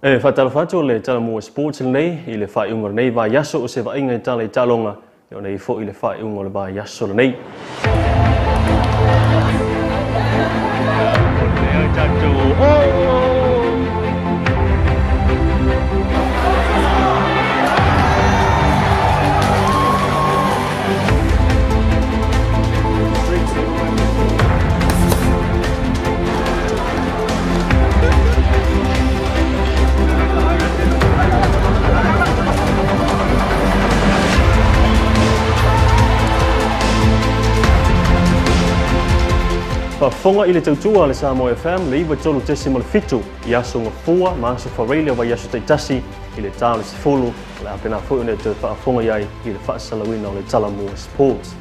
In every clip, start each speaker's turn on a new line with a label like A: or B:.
A: E faatalofa atu le Talamua Sports lenei i le faaiuga o lenei vaiaso o se vaaiga i tala i taaloga e ona i foi i le faaiuga o le vaiaso lenei. Faafofoga i le tautua a le Samoa FM le 93.7 i aso Gafua ma aso Faraile o vaiaso taitasi i le ta o le 10, o le a pena foi ona e toe faafofoga i ai i le faasalauina o le Talamua Sports.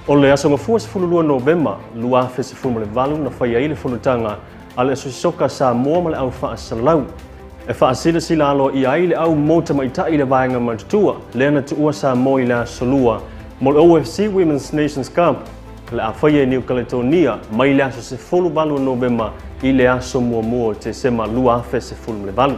A: O le aso Gafua 12 Novema 2018 na fai ai le fonotaga a le Asosi Soka Samoa ma le au faasalau. E faasilasila aloaia ai le au mo tamaitai i le vaega matutua lea na tuua Samoa i le aso Lua mo le OFC Women's Nations Cup le a faia i New Caledonia mai le aso 18 Novema i le aso 1 o Tesema 2018.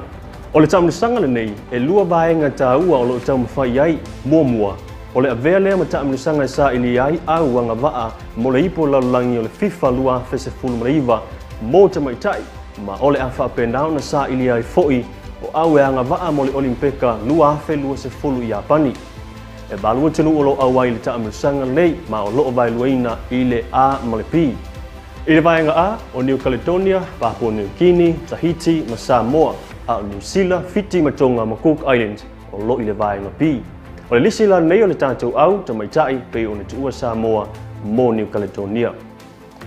A: O le taamilosaga lenei e lua vaega taua o loo taumafai ai. Muamua, o le avea lea ma taamilosaga e saili ai au agavaa mo le ipu o lalolagi o le FIFA 2019 mo tamaitai, ma o le a faapena ona saili ai foi o au e agavaa mo le Olimpeka 2020 i Iapani. E 8 atunuu o loo auai i le taamilosaga lenei ma o loo vaeluaina i le A ma le B. I le vaega A, o New Caledonia, Papua New Guinea, Tahiti ma Samoa, a o Niu Sila, Fiti ma Tonga ma Cook Island o loo i le vaega B. O le lisi la lenei o le tatou au tamaitai pei ona tuua Samoa mo New Caledonia.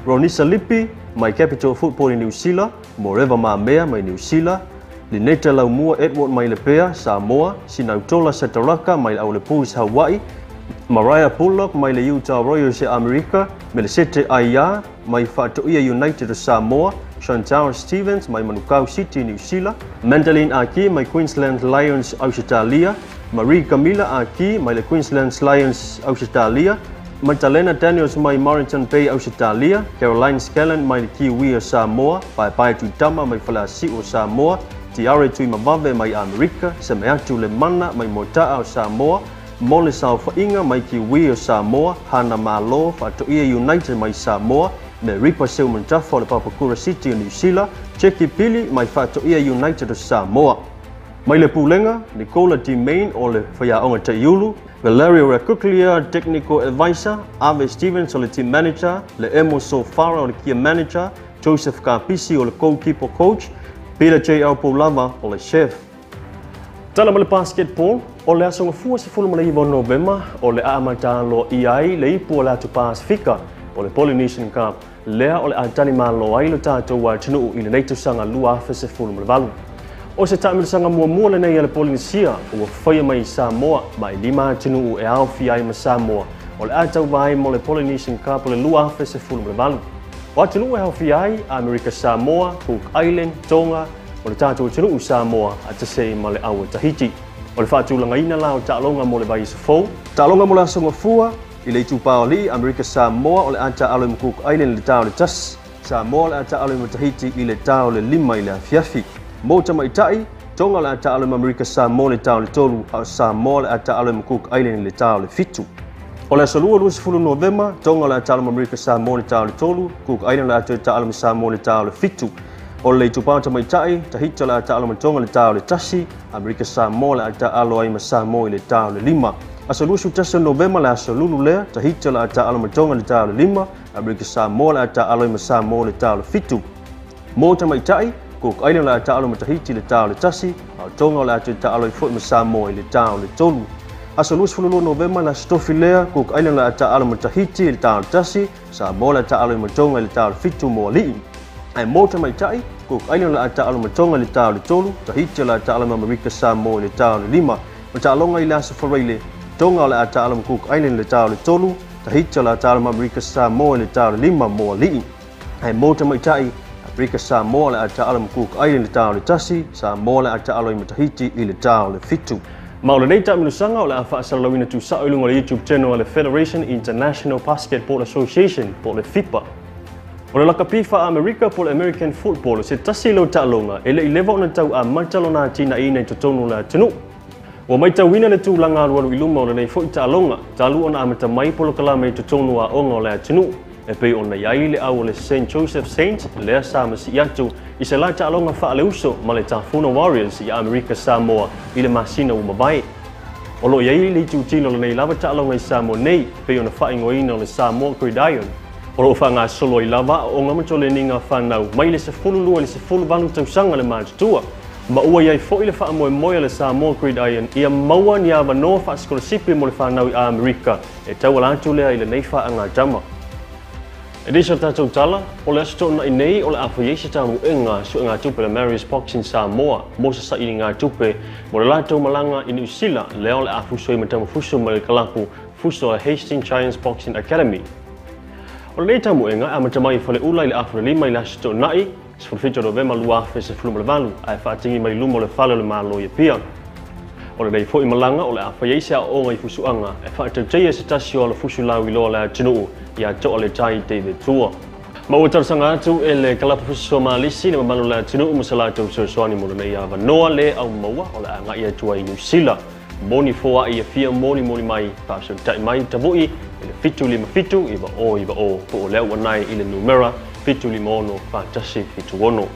A: Ronisa Lipi mai Capital Football i Niu Sila, Moreva Mamea mai Niu Sila, Lineta Laumua Edward mai Lepea, Samoa, Sinautola Sataraka mai le Aulepus Hawaii, Mariah Bullock mai le Utah Royals e Amerika, Melesete Aia mai Faatoia United o Samoa, Chantal Stevens mai Manukau City, Niu Sila, Mandaline Aki mai Queensland Lions, Australia, Marie Camilla Aki mai le Queensland Lions, Australia, Magdalena Daniels mai Mornington Bay, Australia, Caroline Scanlon mai le Kiwi o Samoa, Paepae Tuitama mai Faleasiu o Samoa, Tiare Tuimavave mai Amerika, Semeatu Le Mana mai Mota'a o Samoa, Mole Saofa'iga mai Kiwi o Samoa, Hana Malo Faatoia United mai Samoa, me Ripa Seumantafa o le Papakura City o Niu Sila, Jackie Pili mai Faatoia United o Samoa. Mai le Pulega, Nicola Demain o le Faiaoga Taiulu, Valerio Raccuglia Technical Advisor, Ave Stevens o le Team Manager, le Emo Sofara o le Gear Manager, Joseph Kapisi o le Goalkeeper Coach, Peter J.L. Poulava o le Chef. Tala ma le basketball, o le aso Gafua 19 Novema o le a amata aloaia ai le ipu o le atu Pasifika o le Polynesian Cup lea o le a tali malo ai lo tatou atunuu i lenei tausaga 2018. O se taamilosaga muamua lenei a le Polynesia ua faia mai i Samoa, ma e 5 atunuu e aofia ai ma Samoa o le a tauva ai mo le Polynesian Cup o le 2018. O atunuu e aofia ai Amerika Samoa, Cook Island, Tonga, o le tatou atunuu Samoa a tasi ma le au o Tahiti. O le faatulagaina la o taaloga mo le vaiaso fou. Taaloga mo le aso Gafua i le itupa o alii Amerika Samoa o le a taalo i ma Cook Island i le ta o le 1. Samoa o le a taalo i ma Tahiti i le ta o le 5 i le afiafi. Mo tamaitai, Tonga o le a taalo i ma Amerika Samoa i le ta o le 3, a o Samoa o le a taalo i ma Cook Island i le ta o le 7. O le aso Lua 20 Novema, Tonga o le a taalo ma Amerika Samoa i le ta o le 3, Cook Island o le a toe taalo ma Samoa i le ta o le 7. O le itupa o tamaitai, Tahiti o le a taalo ma Tonga i le ta o le 1, Amerika Samoa o le a taalo ai ma Samoa i le ta o le 5. Aso 21 Novema le aso Lulu lea, Tahiti o le a taalo ma Tonga i le ta o le 5, Amerika Samoa o le a taalo ai ma Samoa i le ta o le 7. Mo tamaitai, Cook Island o le a taalo ma Tahiti i le ta o le 1, a o Tonga o le a toe taalo ai foi ma Samoa i le ta o le 3. Aso 22 Novema le aso Tofi lea, Cook Island o le a taalo ma Tahiti i le ta o le 1, Samoa o le a taalo ai ma Tonga i le ta o le 7 mo alii. Ae mo tamaitai, Cook Island o le a taalo ma Tonga i le ta o le 3, Tahiti o le a taalo ma Amerika Samoa i le ta o le 5. Ma taaloga i le aso Faraile, Tonga o le a taalo ma Cook Island i le ta o le 3, Tahiti o le a taalo ma Amerika Samoa i le ta o le 5 mo alii. Ae mo tamaitai, Amerika Samoa o le a taalo ma Cook Island i le ta o le 1, Samoa o le a taalo ai ma Tahiti i le ta o le 7. Ma o lenei taamilosaga o le a faasalalauina tuusao i luga o le YouTube channel a le Federation International Basketball Association po o le FIBA. O le lakapi faa-Amerika po o le American Football se tasi lea o taaloga e le i leva ona tau amata lona atinaeina i totonu o le atunuu. Ua matauina le tulaga alualu i luma o lenei foi taaloga talu ona amata mai polokalame i totonu o aoga o le atunuu e pei ona i ai le au o le St. Joseph Saints lea sa masii atu i se la taaloga faaleuso ma le Tafuna Warriors i Amerika Samoa i le masina ua mavae. O lo o i ai le itutino o lenei lava taaloga i Samoa nei pei ona faaigoaina o le Samoa Gridiron. O lo o faagasolo ai lava aoaoga ma toleniga a fanau mai le 12 i le 18 tausaga le matutua. Ma ua i ai foi le faamoemoe a le Samoa Gridiron ia maua ni avanoa faasikolasipi mo le fanau i Amerika e tauala atu lea i lenei faagatama. E le o tatou tala, o le aso Toonai nei o le a fai ai se tamuega suegatupe a le Marius Boxing Samoa mo se sailigatupe mo le latou malaga i Niu Sila lea o le a fuso ai ma tamafuso ma le kalapu fuso a Hastings Giants Boxing Academy. O lenei tamuega e amata mai i Faleula i le 5:30 i le aso Toonai, 17 Novema 2018, ae faatigi mai luma o le fale o le Malo i Apia. O lenei foi malaga o le a fai ai se aoaoga i fusuaga e faatautaia se tasi o alafusu lauiloa o le atunuu ia Toaletai David Tua. Ma ua talosaga atu e le kalapu fusu Malisi le mamalu o le atunuu ma se latou fesoasoani mo lenei avanoa le aumaua o le a agai atu ai i Niu Sila. Mo ni foai e fia molimoli mai, faafesootai mai Tavui i le 757 9090 po o le auanai i le numera 756 4176.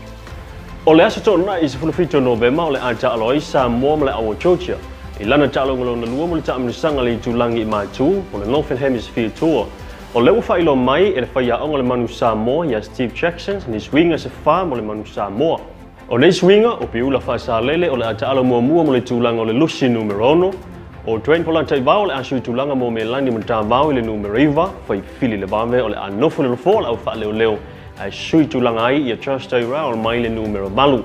A: O le aso Toonai 17 Novema o le a taalo ai Samoa ma le au o Georgia i lana taaloga lona lua mo le taamilosaga le itulagi i Matu po o le Northern Hemisphere Tour. O lea ua faailoa mai e le faiaoga le Manu Samoa ia Steve Jackson ni suiga se fa mo le Manu Samoa. O nei suiga o Piula Faasalele o le a taalo muamua mo le tulaga o le lusi numera 6, o Dwayne Polataivao o le a sui tulaga mo Melani Matavao i le numera 9, Faifili Levave o le a nofo i le nofoa o le au faaleoleo ae sui tulaga ai ia Trust Tyrell mai le numera 8.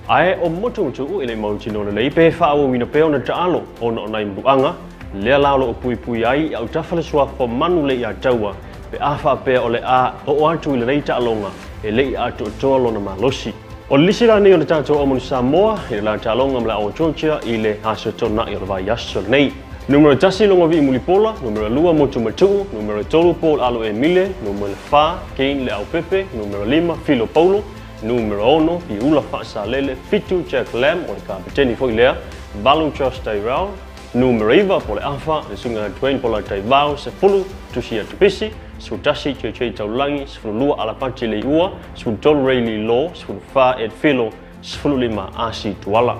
A: Ae o Motumotu'u e le i mautinoa lelei pe faaauauina pea ona taalo ona o nai maluaga lea la o lo o puipui ai i autafa le suafa manu le ia taua pe a faapea o le a oo atu i lenei taaloga e le i atoatoa lona malosi. O le lisi la nei o le tatou au Manu Samoa i le la taaloga ma le au o Georgia i le aso Toonai o le vaiaso lenei. Numera 1 Logavii Mulipola, numera 2 Motumatuu, numera 3 Paul Alo Emile, numera 4 Kane Leaupepe, numera 5 Filo Paulo, numera 6 Piula Faasalele, 7 Jack Lam o le kapeteni foi lea, 8 Josh Tyrell, numera 9 po o le afa le suiga Dwayne Polataivao, 10 Tusi Atupisi, 11 JJ Taulagi, 12 Alapati Leiua, 13 Ray Lilo, 14 Ed Filo, 15 Asi Tuala.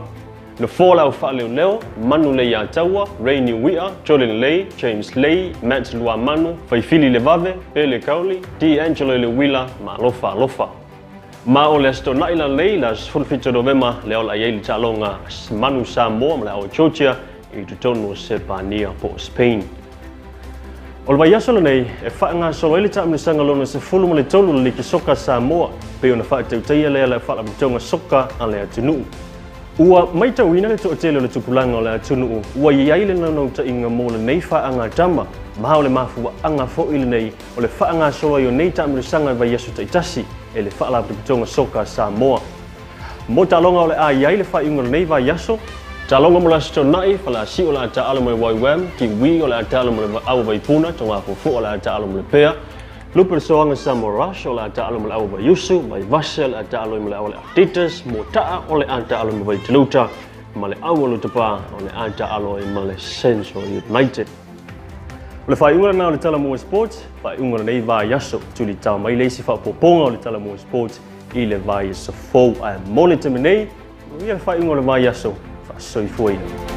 A: Nofoa le au faaleoleo, Manu Leiataua, Ray Niuia, Jolin Lei, James Lei, Matt Luamanu, Faifili Levave, Pele Kauli, D'Angelo Leuila ma Alofa Alofa. Ma o le aso Toonai lalei le aso 17 Novema lea o le a i ai le taaloga Manu Samoa ma le au o Georgia i totonu o Sepania po o Spain. O le vaiaso lenei e faagasolo ai le taamilosaga lona 13 o le Liki Soka Samoa pei ona faatautaia lea le Faalapotopotoga Soka a le atunuu. Ua matauina le toatele o le tupulaga o le atunuu ua i ai le naunautaiga mo lenei faagatama ma o le mafuaaga foi lenei o le faagasolo ai o nei taamilosaga i vaiaso taitasi e le Faalapotopotoga Soka a Samoa. Mo taaloga o le a i ai le faaiuga o lenei vaiaso, taaloga mo le aso Toonai, Faleasiu o le a taalo ma le YWAM, Kiwi o le a taalo ma le Aua Vaipuna, Togafuafua o le a taalo ma le Pea, Lupe le Soaga Samoa Rush o le a taalo ma le Aua Vaiusu, Vaivase o le a taalo ma le Aua le Adidas, Mota'a o le a taalo ma Vaitaluta, ma le Aua Lutapa o le a taalo ai ma le Central United. O le faaiuga lena o le Talamua Sports, faaiuga o lenei vaiaso, tulitao mai le isi faaopoopoga o le Talamua Sports i le vaiaso fou. Ae mo le taimi nei, manuia le faaiuga o le vaiaso, faasoifuaina.